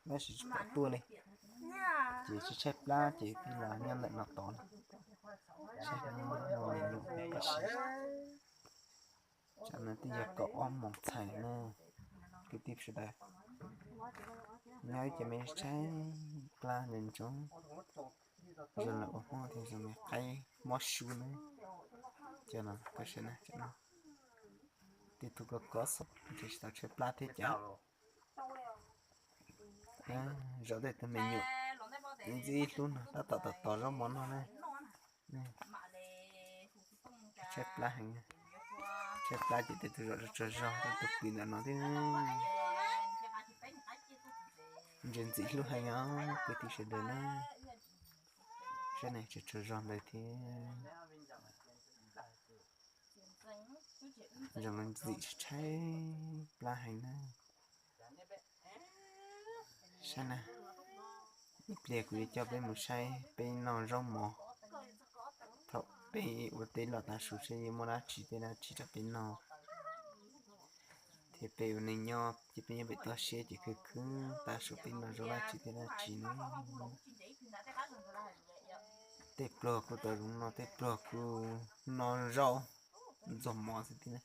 Tab sis tsis pom tuaj li. Ces tshaib tshaib plab ces twb los nyob ntawm no tod na. Saib no, me nyuam tab sis tsam no twb yog kaum ob moos txhais na. Kwv tij sawv daws, nyob ib co me tshaib plab ntsoov ntsoov, zoo lawm ua Hmoob thiaj zoo me qaib mob su na. Cov no koj saib na, cov no tej tug kov kov xwb ntshe tsis tau tshaib plab thiab cas. Zaum tej tug me nyuam ntxim hlub no tab tom tos tos zaub mov noj na. Tshaib plab heev, tshaib plab ces tej tug zaum tsaug tsaug zog, tej tug pw ntawm no thiab. Ntse ntxim hlub heev os kwv tij sawv daws na. Saib ne, tsaug tsaug zog ntawd thiab. Zoo li ntxim tshaib plab heev na. Saib na, ib pliag kuv yuav coj peb mus saib peb noj zaub mov. Thaum peb ua teb los tav su saib yuav muaj dab tsi tej dab tsi rau peb noj. Thiab peb ua neej nyob ces peb nyob pem toj siab ces khwv khwv tav su peb noj zaub dab tsi tej dab tsi na. Tej pluag kuj tau zoo no, tej pluag kuj noj zaub ntxuag mov xwb thiab na.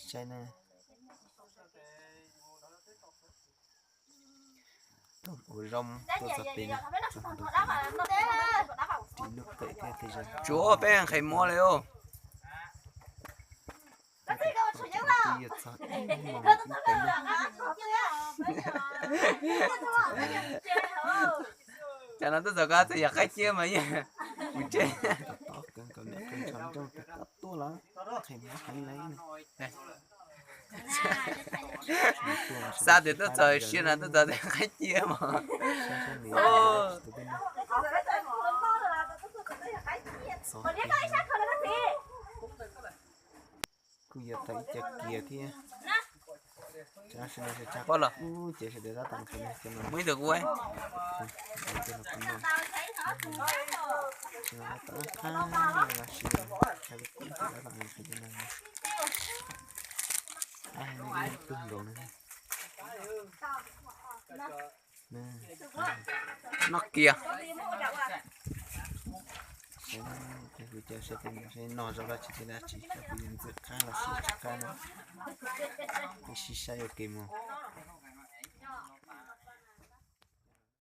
Saib na, tuaj ua zaub tuaj txog pem no, ris lub kawm thiab tej zaub. Tsuav peb nqhis mov li os. Twb yuav txog ib moos ib teev. Cas no twb txog koj txawm yog qaib ciab mas yeej kuv tseg. Tom tom kawg nkaus niam qee tsho nrauj tus koj tuaj los nqhis mov heev lawm. Xav tias twb txog siab no twb txog tej qaib ciab mas. Kuj yuav tau ib co kiag thiab. Pob los, ub, ces sawv daws tab tom nqhis no, muaj ib tug kuv. Tab tom qab los sis, tab tom nqhis cov no. Ib tug nkaus no. Noj kiag. Saib kuv cov saib tej no saib noj zaub dab tsi tej dab tsi, kuv yuav ntxim qab los sis tsis qab no. Peb sib saib ua ke mus.